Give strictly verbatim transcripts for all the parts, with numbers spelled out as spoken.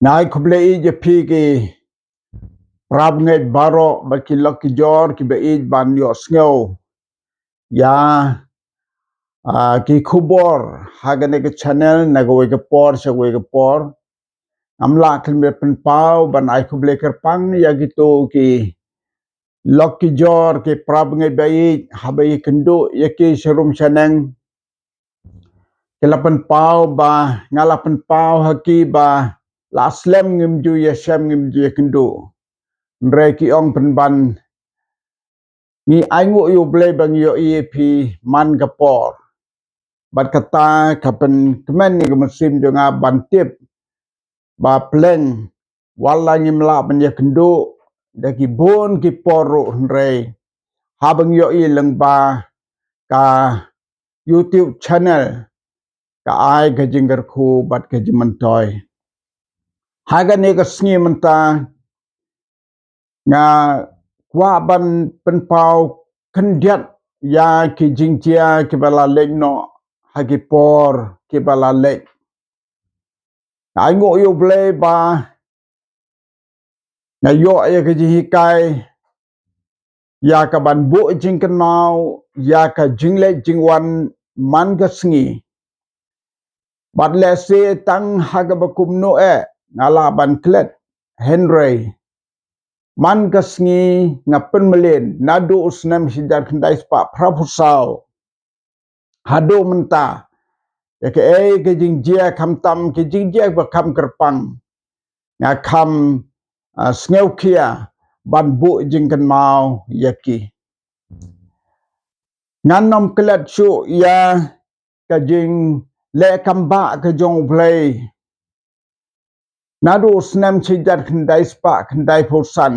Nga ai khublei ïa phi ki parabangeit baroh bad ki lok ki jor kiba ïeit ban ïohsngew ïa, ah, ki khubor ha kane ka channel na kawei ka por sha kawei ka por. Ngam lah khlem pynpaw ban ai khublei kyrpang ïa kito ki lok ki jor ki parabangeit ba ïeit haba ïakynduh ïa ki sharum shaneng. Ki la pynpaw ba, nga la pynpaw ha ki ba la slem ngim ju ïashem ngim ju ïakynduh. Hynrei ki ong pynban ngi ainguh ïa U Blei ba ngi ïohi ïa phi man ka por. Bad kata ka pynkmen ïa ka mynsiem jong nga ban tip ba pleng wat la ngim lah ban ïakynduh da ki bun ki por ruh, hynrei haba ngi ïohi lyngba ka YouTube channel ka ai ka jingkyrkhu bad ka jingmyntoi. Ha kane ka sngi mynta nga kwah ban pynpaw khyndiat ïa ki jingjia kiba la leit noh ha ki por kiba la leit. Nga ainguh ïa U Blei ba nga ïoh ïa ka jinghikai ïa ka ban buh jingkynmaw ïa ka jingleit jingwan man ka sngi. Bad lehse tang ha kaba kumno eh nga lah ban klet, hynrei man ka sngi nga pynmlien naduh u snem shi hajar khyndai spah phra phew saw haduh mynta. Ïa kaei ka jingjia, khamtam ki jingjia ba kham kyrpang nga kham, ah, sngewkhia ban buh jingkynmaw ïa ki. Ngan ym klet shuh ïa ka jingleh kambah ka jong U Blei naduh u snem shi hajar khyndai spah khyndai phew san.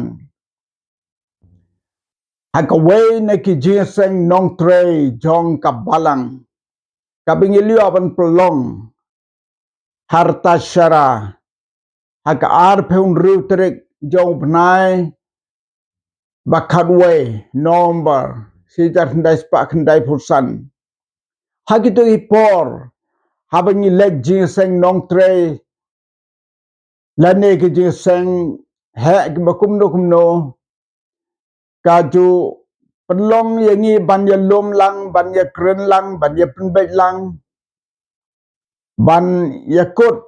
Ha kawei na ki jingïaseng nongtrei jong ka balang kaba ngi la ïoh ban pynlong ha Rtaishahara ha ka arphew hynriew tarik jong u bnai ba khatwei November shi hajar khyndai spah khyndai phew san. Ha kito ki por haba ngi leit jingïaseng nongtrei lane ki jingïaseng heh kiba kumno kumno, ka ju pynlong ïa ngi ban ïalum lang, ban ïakren lang, ban ïapynbeit lang, ban ïakut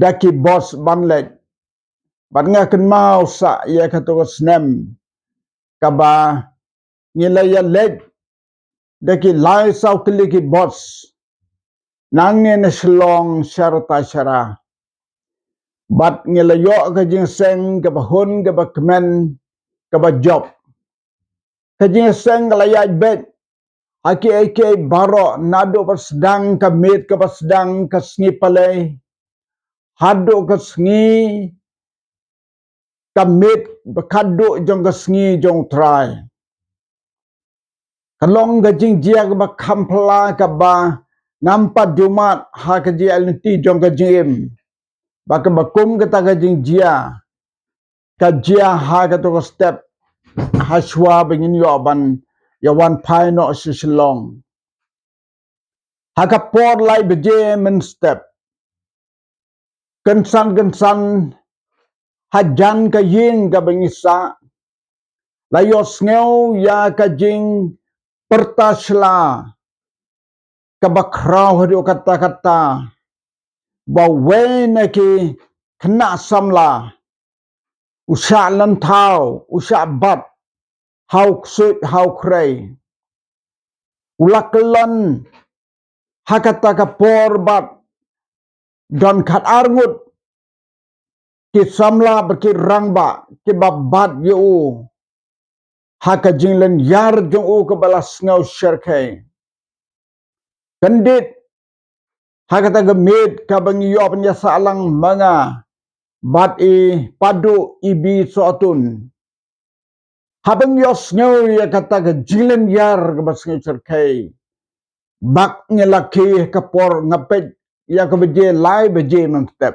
da ki bos ban leit. Bad nga kynmaw sa ïa kato ka snem kaba ngi la ïaleit da ki lai saw tylli ki bos nangne na Shillong sha Rtaishahara. Bad ngi la ïoh ka jingïaseng kaba hun, kaba kmen, kaba jop. Ka jingïaseng ka la ïaid beit ha kiei kiei baroh, naduh ba sdang ka miet kaba sdang ka sngi palei haduh ka sngi, ka miet ba khatduh jong ka sngi jong U Trai. Ka long ka jingjia kaba kham phylla kaba ngam pat ju mad ha ka jingïaid lynti jong ka jingim ba kaba kum kata ka jingjia ka jia ha kato ka step ha shuwa ba ngin ïoh ban ïawan phai noh sha Shillong. Ha ka por lai baje mynstep, kynsan kynsan hajan ka ïing kaba ngi sah, la ïohsngew ïa ka jingpyrta sla kaba khraw haduh katta katta ba uwei na ki khynnah samla u shah lynthaw, u shah bat ha u ksuid ha u khrei. U la kyllon ha kata ka por bad don khatar ngut ki samla bad ki rangbah kiba bat ïa u ha ka jinglynñiar jong u kaba la sngew shyrkhei. Kyndit ha kata ka miet kaba ngi ïoh ban ïasah lang ma nga bad i Padu Ibi Sohtun. Haba ngi ïohsngew ïa kata ka jinglynñiar kaba sngew shyrkhei, bad ngi la khie ha ka por, nga peit ïa ka baje, lai baje mynstep.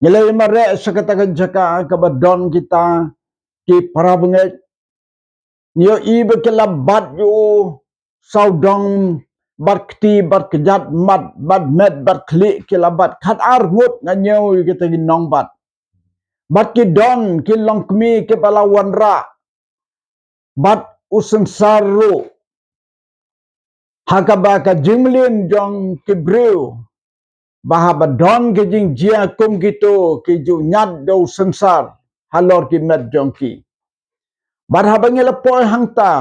Ngi la ïamareh sha kata ka jaka kaba don kita ki parabangeit. Ngi ïohi ba ki la bat ïa u sawdong bad kti, bad kjat, bad, bad met, bad khlieh, ki la bat khat ar ngut, nga ñiew ïa kita ki nongbat. Bad ki don ki longkmie kiba la wanrah bad u synsar ruh, ha kaba ka jingmlien jong ki briew, ba haba don ka jingjia kum kito, ki ju ñiad da u synsar halor ki met jong ki. Bad haba ngi la poi hangta,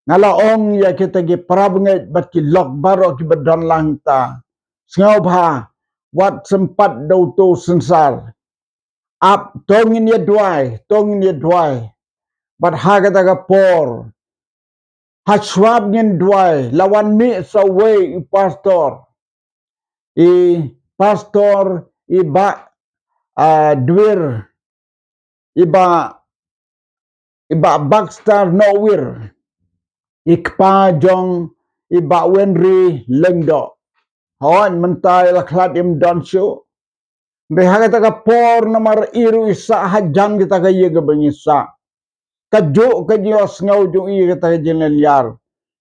nga la ong ïa kita ki para bangeit bad ki lok baroh kiba don lang hangta, sngewbha, wat sympat da uto u synsar. Ap, to ngin ïa duwai, to ngin ïa duwai. Bad ha kata ka por, ha shuwa ba ngin duwai, la wan mih sa uwei i pastor, i pastor, i Bah, ah, Dwir, i Bah, i Bah Baxter Nowir, i kpa jong i Bah Wenry Lyngdoh. Hooid, mynta i la khlad im don shuh. Hynrei ha kata ka por, namar i ruh i sah hajan kita ka ïing kaba ngi sah. Kajuh ka jingïohsngew jong i ha kata ka jinglynñiar,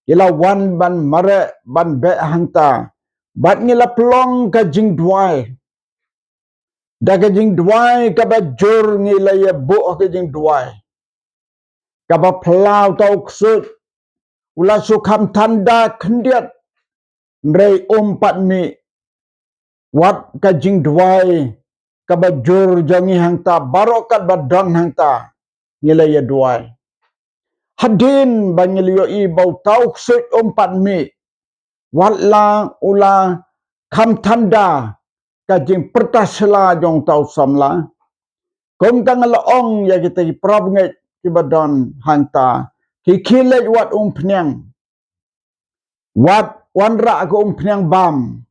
i la wan ban mareh, ban beh hangta. Bad ngi la pynlong ka jingduwai. Da ka jingduwai kaba jur ngi la ïa buh ha ka jingduwai. Kaba phylla uta u ksuid u la shu kham than da khyndiat, hynrei um pat mih. Wat ka jingduwai kaba jur jong ngi hangta, baroh katba don hangta, ngi la ïa duwai. Hadien ba ngi la ïohi ba uta u ksuid um pat mih, wat la u la kham than da ka jingpyrta sla jong uta u samla. Kumta nga la ong ïa kita ki para bangeit kiba don hangta, khie khie leit wat umphniang. Wat wanrah ka umphniang bam.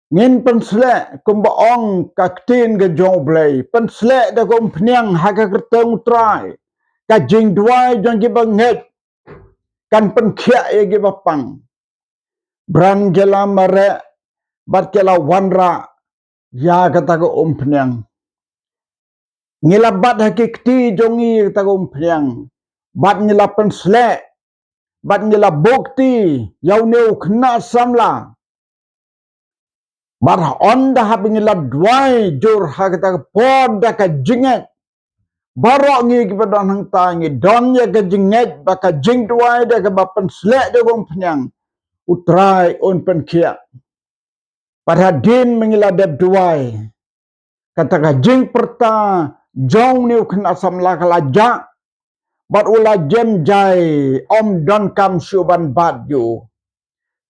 Ngin pynsleh, kumba ong ka ktien ka jong U Blei, pynsleh da ka umphniang ha ka kyrteng U Trai. Ka jingduwai jong kiba ngeit kan pynkhiah ïa kiba pang. Bran ki la mareh bad ki la wanrah ïa kata ka umphniang. Ngi la bat ha ki kti jong ngi ïa kata ka umphniang, bad ngi la pynsleh, bad ngi la buh kti ïa une u khynnah samla. Bad haba ngi la duwai jur ha kata ka por da ka jingngeit, baroh ngi kiba don hangta ngi don ïa ka jingngeit ba ka jingduwai da kaba pynsleh da ka umphniang, U Trai un pynkhiah. Bad hadien ba ngi la dep duwai, kata ka jingpyrta jong une u khynnah samla ka la jah, bad u la jem jai, ym donkam shuh ban bat ïa u.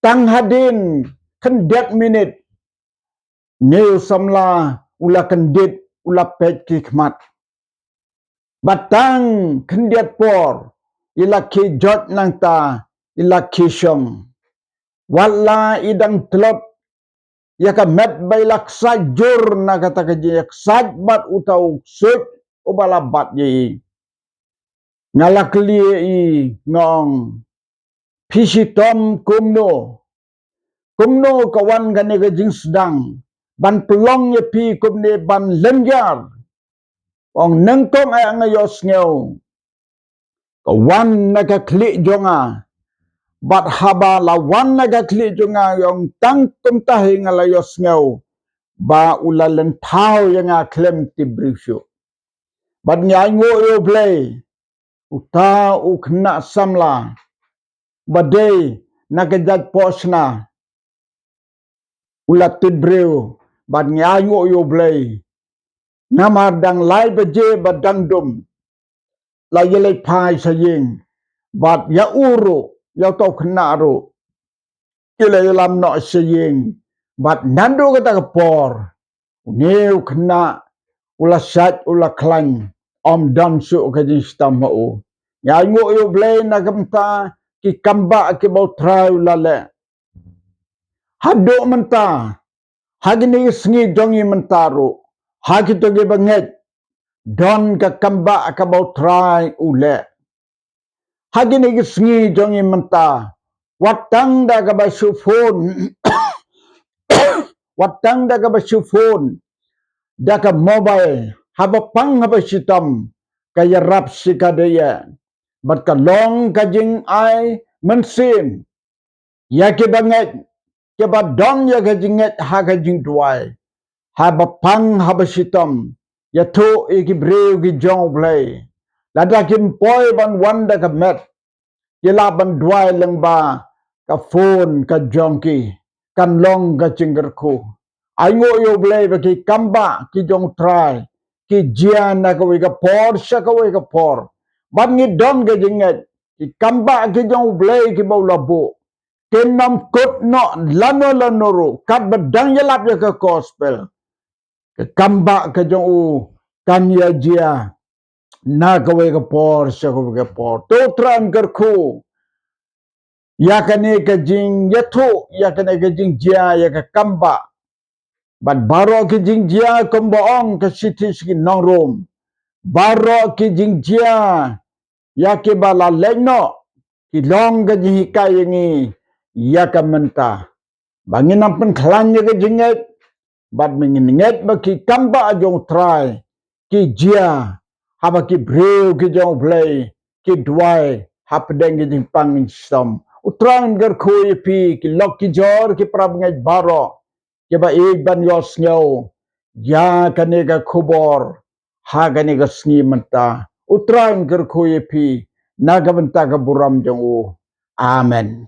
Tang hadien khyndiat minit, une u samla u la kyndit, u la peit ki khmat. Bad tang khyndiat por, i la khie joit nangta, i la khie shong. Wat la i dang tlot ïa ka met ba i la ksait jur na kata ka jingïaksait bad uta u ksuid uba la bat ïa i. Nga la kylli ïa i, nga ong, phi shitom kumno? Kumno ka wan kane ka jingsdang ban pynlong ïa phi kumne ban lynñiar? Ong, nyngkong eh nga ïohsngew ka wan na ka khlieh jong nga. Bad haba la wan na ka khlieh jong nga, ong, tang kumta hi nga la ïohsngew ba u la lynthaw ïa nga khlem tip briew shuh. Bad ngi ainguh ïa U Blei, uta u khynnah samla ba dei na ka jaitpoh Shna, u la tip briew. Bad ngi ainguh ïa U Blei, namar dang lai baje ba dang dum la ïaleit phai sha ïing. Bad ïa u ruh, ïa uta u khynnah ruh, ki la ïalam noh sha ïing. Bad naduh kata ka por, une u khynnah u la shait, u la khlaiñ, ym don shuh ka jingshitom ha u. Ngi ainguh ïa U Blei na ka bynta ki kambah kiba U Trai u la leh. Haduh mynta, ha kine ki sngi jong ngi mynta ruh, ha kito kiba ngeit, don ka kambah kaba U Trai u leh. Ha kine ki sngi jong ngi mynta, wat tang da kaba shu phone, wat tang da kaba shu phone, da ka mobile, haba pang haba shitom, ka ïarap shikatdei ïa, bad ka long ka jingai mynsiem. ïa kiba ngeit, kiba don ïa ka jingngeit ha ka jingduwai, haba pang haba shitom, ïathuh ïa ki briew ki jong U Blei. Lada kim poi ban wan da ka met, ki lah ban duwai lyngba ka phone ka jong ki, kan long ka jingkyrkhu. Ai nguh ïa U Blei ba ki kambah ki jong U Trai ki jia na kawei ka por sha kawei ka por. Bad ngi don ka jingngeit, ki kambah ki jong U Blei kiba u la buh, kin ym kut noh lano lano ruh, katba dang ïalap ïa ka gospel. Ka kambah ka jong u kan ïa jia na kawei ka por sha kawei ka por. To U Trai un kyrkhu ïa kane ka jingïathuh, ïa kane ka jingjia ïa ka kambah. Bad baroh ki jingjia kumba ong ka shithi sha ki nong Rom, baroh ki jingjia ïa kiba la leit noh, ki long ka jinghikai ïa ngi ïa ka mynta, ba ngin nang pynkhlaiñ ïa ka jingngeit, bad ba ngin ngeit ba ki kambah jong U Trai ki jia, haba ki briew ki jong U Blei ki duwai hapdeng ki jingpang jingshitom. U Trai un kyrkhu ïa phi, ki lok ki jor, ki parabangeit baroh kiba ïeit ban ïohsngew ïa kane ka khubor ha kane ka sngi mynta. U Trai un kyrkhu ïa phi na ka bynta ka burom jong u. Amen.